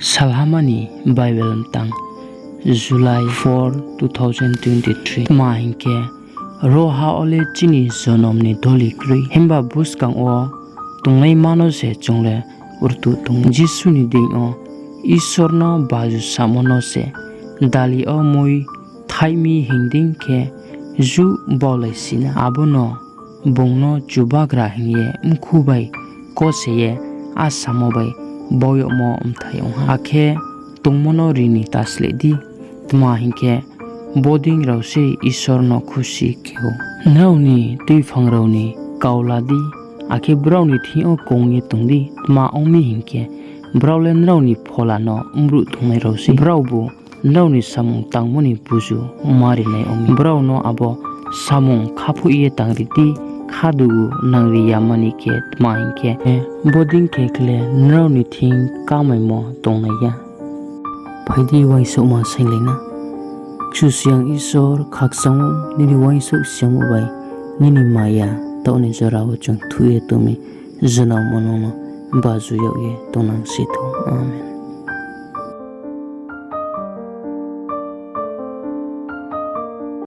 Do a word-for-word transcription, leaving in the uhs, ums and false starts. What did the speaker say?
Salhama ni Bible mtang, July four, two thousand twenty-three. Tma hing khe, ro ha wo le chini jonom ni doli kroi, himba buskang wo tongnaima no se chung le rtuh tong. Jisu ni deing yo Isor no baju samo no se dali yo moi thaih mi hing dei khe juh baulaisi na. Abo no bung no Chubagra hing ye mkhu bai kose ye a samo bai bau yagmo mthai ong ha. Akhe tongmo no ri ni ta sleh di, tma hing khe, bodei rao se Isor no khusi khe ou. Nrao ni tuiphang rao ni kau la di, akhe brao ni thing yo kong ye tong di, tma ong mi hing khe, brao le nrao ni phola no mruh tongnai rao sei. Braobu nrao ni samung tangmo ni buzu ma rinai ong mi. Brao no abo samung khaphoih ye tangri di, khadugu nangri yama ni khe. Tma hing khe, bodei khe khle nrao ni thing kamaimo tongnai ya. Phai di, uaingsouhma sainglai na. Kchusoyang Isor, khakchang ou nini uaingsouh siyamo bai nini maya taoh ni jora wo chung thuh ye tong mi, jonom wo nung no baju yag ye tongnang si thou. Amen.